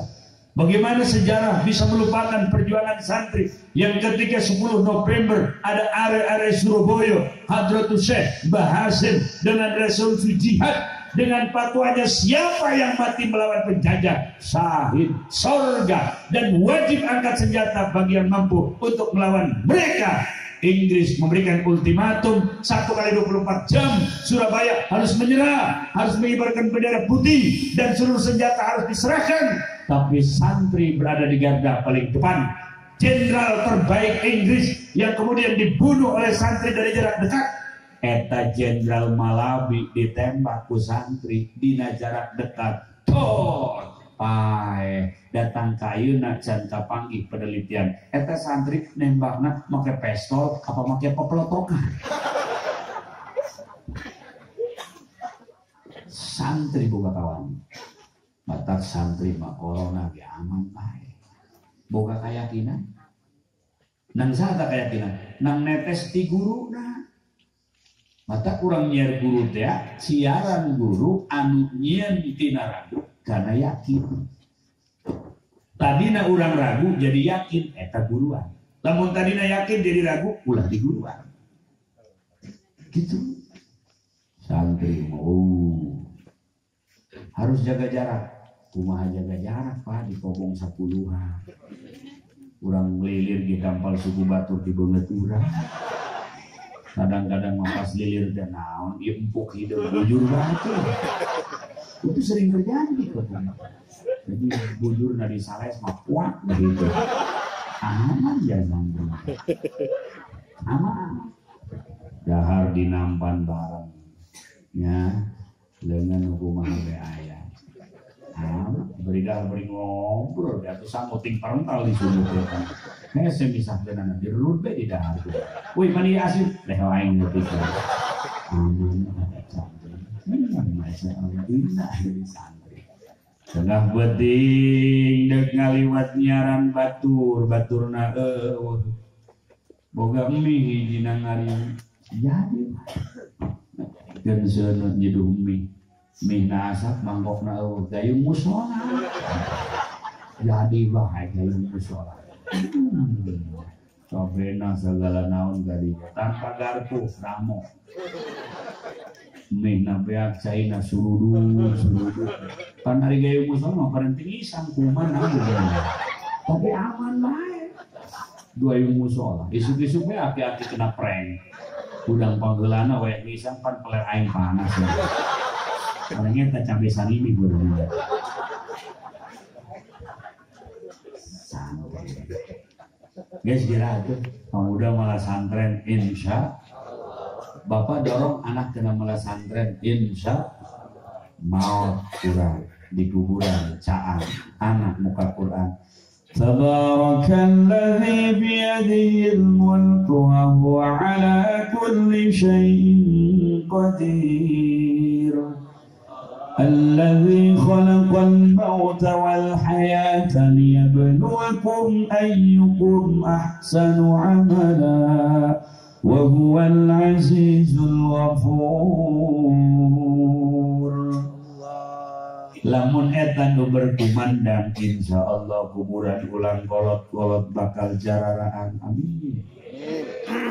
Bagaimana sejarah bisa melupakan perjuangan santri yang ketika 10 November ada are-are Surabaya, Hadratus Syekh Mbah Hasyim dengan resolusi jihad dengan fatwanya siapa yang mati melawan penjajah syahid sorga dan wajib angkat senjata bagi yang mampu untuk melawan mereka. Inggris memberikan ultimatum 1 kali 24 jam Surabaya harus menyerah, harus mengibarkan bendera putih dan seluruh senjata harus diserahkan. Tapi santri berada di garda paling depan. Jenderal terbaik Inggris yang kemudian dibunuh oleh santri dari jarak dekat. Eta Jenderal Malabi ditembak ku santri dina jarak dekat. Tot pae datang ka ayeuna can kapanggih penelitian. Eta santri nembakna make pistol apa make pepelotokan. Santri boga kawan. Batak santri mah corona ge aman bae. Boga kayakinan. Nang saha kayakinan? Nang netes ti guruna. Mata kurang nyiar guru teh, siaran guru anu nyieun tina ragu karena yakin. Tadina urang ragu jadi yakin eta guruan. Lamun tadina yakin jadi ragu ulah di guruan. Gitu. Santri mau harus jaga jarak. Kumaha jaga jarak Pak di kobong 10-an. Urang lilir di dampal suku batur di beungeut urang. Kadang-kadang mapas lilir dan naon, ieu empuk hideung bujur batu. Itu sering terjadi kok. Jadi bujur dari sales mah kuat begitu. Aman ya santri. Aman. Dahar dinampan bareng. Ya, leungeun hukuman we aya. Aman, beri dahar beri ngobrol, di atas sanguting parental di sumur kan. Hese misahkeunana dirut be di dahar. Wih, mani asin leh aing neutik. Aman ada santri. Masya Allah, indah jadi santri. Tengah beuting deuk ngaliwat nyaran batur, baturna eueuh. Boga mie hijina ngariung. Jadi keun seuneut nyeduh mie. Mie na asap mangkokna eueuh gayung musola. Jadi bae gayung musola. Sobena segala naon gadinya tanpa garpu ramo. Mie na beak caina suruduk suruduk. Pan ari gayung musola mah parenting isang kuman naon. Tapi aman bae. Dua yung musola. Isuk-isuk we aki-aki kena prank. Udang panggeulana wayah ngisang pan peler aing panas. Orangnya tak cabe sanini beureum. Santai. Guys kira tuh pemuda malah santren insya Bapak dorong anak kena malah santren insya maut kurang di kuburan caang anak muka Quran. Tabarakalladzi biyadihil mulku wa huwa ala kulli syai'in qadir. Alladzi khalaqal mauta wal hayata liyabluwakum ayyukum ahsanu amala wa huwal azizul ghafur. Lamun eta nu berkumandang insyaallah kuburan ulang kolot-kolot bakal jararaan. Amin.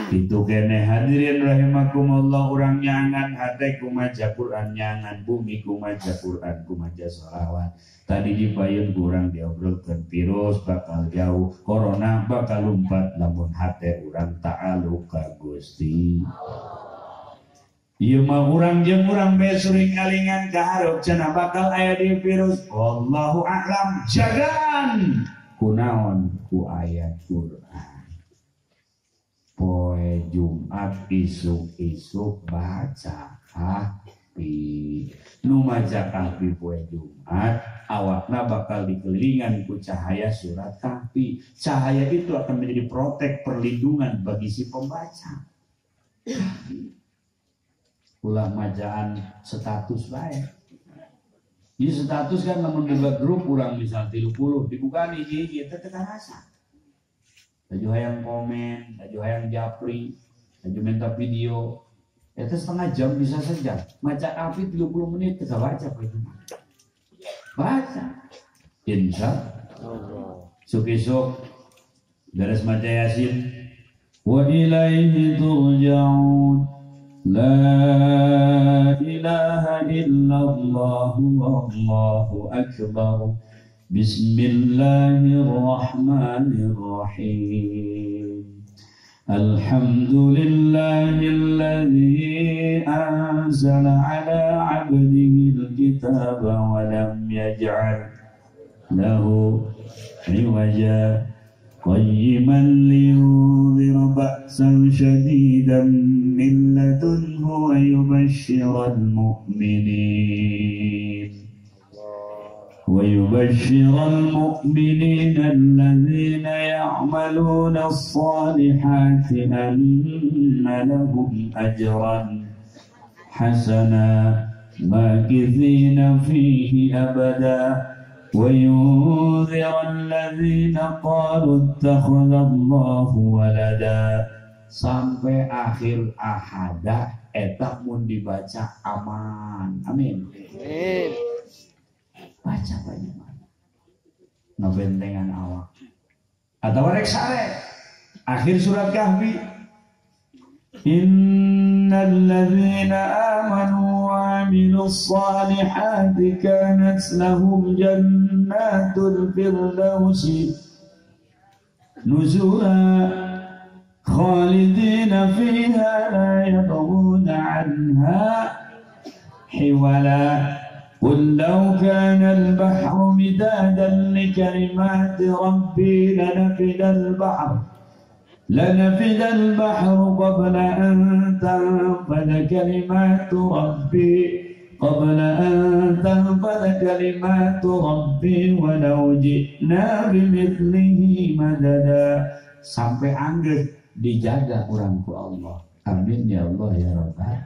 Itu kene hadirin rahimakumullah urang nyangan hate kumaca Quran nyangan bumi kumaca Quran kumaca sholawat. Tadi di payun kurang diobrolkeun virus bakal jauh, corona bakal lumpat lamun hate urang ta'aluk ka Gusti. Ieu mah urang jeung urang bae suring alingan ka hareup cenah bakal aya di virus. Wallahu a'lam. Jagaan kunaon ku ayat Quran. Poe Jumat isuk-isuk baca Kahfi. Nu maca Kahfi poe Jumat awakna bakal dikelilingan ku cahaya surat Kahfi. Cahaya itu akan menjadi protek perlindungan bagi si pembaca. Ulah majaan status bae. Di status kan lamun boga grup urang misal 30 dibuka hiji-hiji eta teu karasa. Laju hayang komen, laju hayang japri, laju minta video. Eta setengah jam bisa sejam. Maca Kahfi 30 menit teu baca poe Jumat. Baca. Insya Allah. Isuk-isuk beres maca Yasin. Wa ilaihi turja'un. La ilaha illallah wallahu akbar. Bismillahirrahmanirrahim. Alhamdulillahilladzi anzala ala 'abdihi al-kitaba wa lam yaj'al lahu 'iwaja. Qayyiman liyunzira ba'san syadidan min ladunhu wa yubashshiral mu'minin wa yubashshiral mu'minina alladzina ya'maluna as-salihati anna lahum ajran hasana makithina fihi abada. وَيُنذِرَ الَّذِينَ قَالُوا اتَّخَذَ اللَّهُ وَلَدًا. Sampai akhir ahada eta mun dibaca aman. Amin. Amin. Baca banyak ngabentengan awak. Atau rek sare. Akhir surat Kahfi. Innalladzina amanu wa 'amilus salihati kanat lahum jannatul firdausi nuzula khalidina fiha la yabghuna 'anha hiwala. Qul law kana al-bahru midadan li kalimati rabbi lanafida al-bahru qabla an tanfada kalimatu rabbi walau ji'na bimithlihi madada. Sampai anggeus dijaga urang ku Allah. Amin ya Allah ya Rabbal.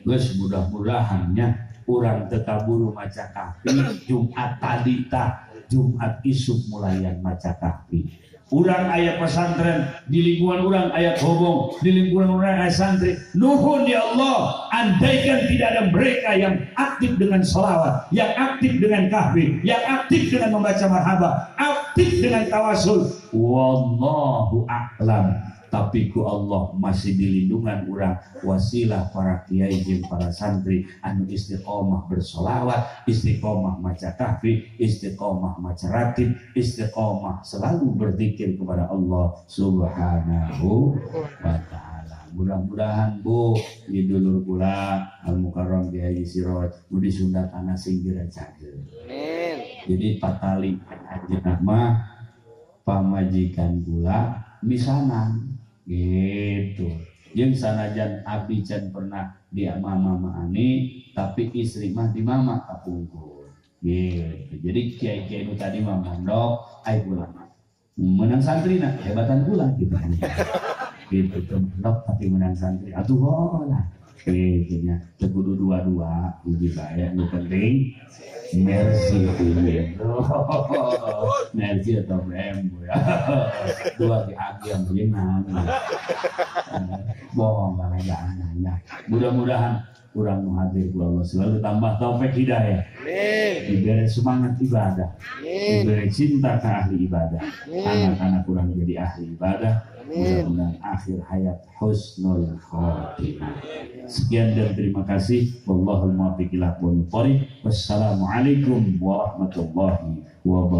Geus mudah-mudahannya urang teu kaburu maca Kahfi Jumat tadi tah Jumat isuk mulayan maca Kahfi. Urang aya pesantren, di lingkungan urang aya hobong, di lingkungan urang aya santri. Nuhun ya Allah, andaikan tidak ada mereka yang aktif dengan sholawat, yang aktif dengan kahfi, yang aktif dengan membaca marhaba, aktif dengan tawasul. Wallahu a'lam. Tapi ku Allah masih dilindungan urang wasilah para kiai jeung para santri anu istiqomah bersolawat, istiqomah maca kahfi, istiqomah maca ratib, istiqomah selalu berzikir kepada Allah Subhanahu wa ta'ala. Mudah-mudahan Bu, di dulur kula Al Mukarram Kiai Siroj budi Sunda tanah sing diracakeun. Amin. Jadi patali anjeunna mah pamajikan kula misanan gitu. Jeung sanajan abdi can pernah di mama maani tapi istri mah di mama kapungkur gitu. Jadi kiai-kiai nu tadi mah mondok ai kula mah menang santri nah hebatan kula gitu. Gitu mondok tapi menang santri atuh lah gitu nya teu kudu dua-dua hiji bae nu penting merci gitu. Merci atau BM ya. Dua di agiam jeung bohong nanya. Mudah-mudahan kurang hadir ku Allah selalu tambah taufik hidayah. Amin. Diberi semangat ibadah. Amin. Diberi cinta ke ahli ibadah. Anak-anak kurang jadi ahli ibadah. Mudah-mudahan akhir hayat husnul khotimah. Sekian dan terima kasih. Wallahul muwaffiq ila aqwamit thoriq. Wassalamualaikum warahmatullahi wabarakatuh.